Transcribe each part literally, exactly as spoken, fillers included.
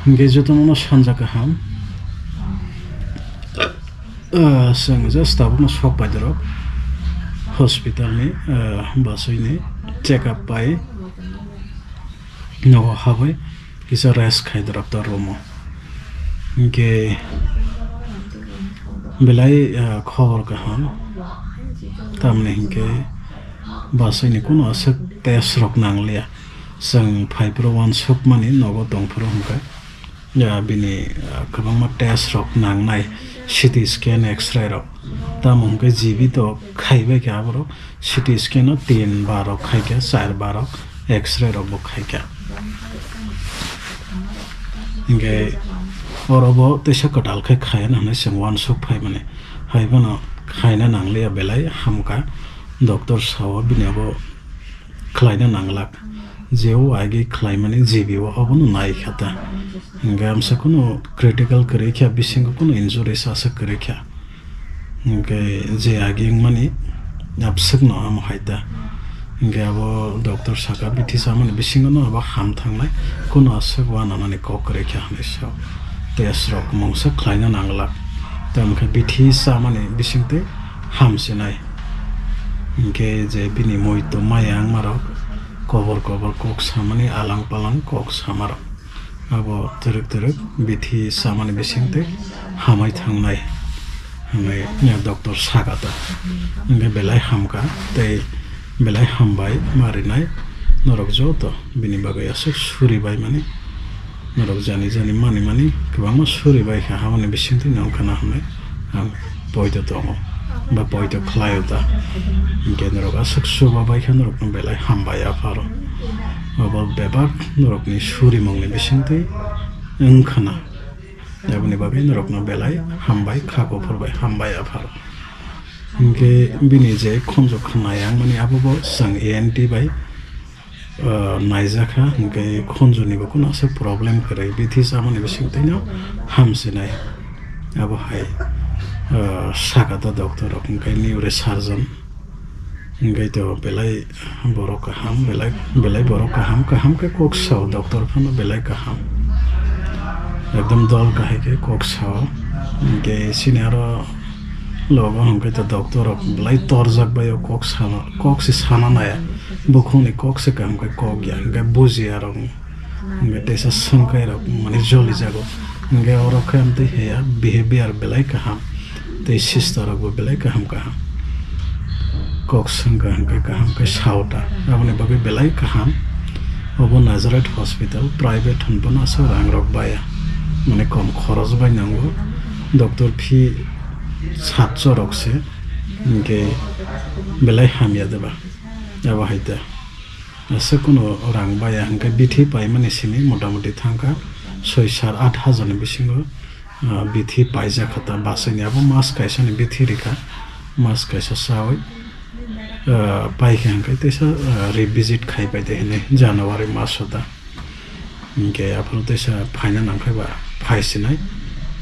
Hingke jotono no sanja kaham. Ah, chwng just tabukno sok pai dorok hospital ni, ah, basui ni check up pai nogo habwi kisa rest khai dorok ta room o. Hingke belai, ah, khobor kaham. Tamni hingke basui ni kuno aswk test rok nangliya. Chwng phai phuru uansuk mani nogo tong phuru hingke, ya, bini, ah, kwbangma test rok nangnai, C T scan, X-ray rok. Tamo hingke G B to khaibai khe aborok C T scan o tin bar rok khaikha, char bar rok, X-ray rok bo khaikha. Hingke oro bo teisa kwtal khe khaya na hinwi chwng uansuk phai mani. Hai bono khaina nangliya, belai hamkha. Doctor sao bini abo khlaina nanglak. Je o agi khlaimani G B o obono nai kha ta. Hingke amsa kuno critical kwrwi kha, bisingo kuno injuries aswk kwrwi kha. Hingke je agi wngmani abswkno amo hai ta. Hingke abo doctor saka bithi chamani bisingo no abo ham thangnai, kuno aswk uananani kok kwrwi kha hinwi sao. Test rok mungsa khlaina nanglak. Tamo khe bithi chamani bisingtwi hamsinai. Hingke je bini muitu maya wngmarok kobor kobor kok samani, alang palang kok samarok, abo twrwk twrwk bithi chamani bisingtwi hamai thangnai hinwi doctor saka ta. Hingke belai hamkha tei belai hambai ma rinai norok joto bini bagwi aswk suri bai mani. Norok jani jani mani mani kwbangma suri bai kha, aboni bisingtwi no wngkha na hinwi ang poito tongo ba poito khlaio ta. Hingke norok aswk chuba bai kha, norokno belai hambai apharo. Obo bebak norokni surimungni bisingtwi wngkha na. Aboni bagwi norokno belai hambai, kha kuphur bai hambai apharo. Hingke bini je khunju khna yang mani abo bo chwng E N T bai ah, naijakha, hingke khunjuni bo kuno aswk problem kwrwi, bithi chamani bisingtwino hamsinai. Abo hai, ah, saka ta doctor rok, hingke neurosurgeon, hingke to belai borok kaham, belai, belai borok kaham, kaham khe kok sao doctor phano belai kaham, ekdom dol kahai khe kok sao, hingke chini aro logo hingke to doctor rok belai torjak bai o kok sana, kok se sana naya. Bukhukni kok se kaham khe kok ya, hingke bujiya rok hingke teisa swngkai rok mane joli jago. Hingke oro khe amtwi heya behavior belai kaham, tei sister rok bo belai kaham kaham. Kok swngkha hingke kaham khe saota, aboni bagwi belai kaham. Obo Nazareth Hospital, private hwnphano aswk rang rok baya, mane kom khoros bai nango, doctor fee satso rok se, hingke belai hamya deba, abo hai ta. Aswk kuno rang baya hwnkhe bithi paimani simi motamoti thangkha soi sar aat hajar ni bisingo, ah, bithi paijak kha ta bwswini abo mas kaisa ni bithi rikha, mas kaisa chawi, ah, paikha hwnkhe teisa, ah, revisit khai pai de hinwi January maso ta. Hwnkhe aphuru teisa phaina nangkha ba phaisinai,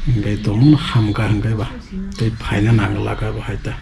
hwnkhe tongmung hamkha hwnkhe ba tei phaina nangla kha bo hai ta.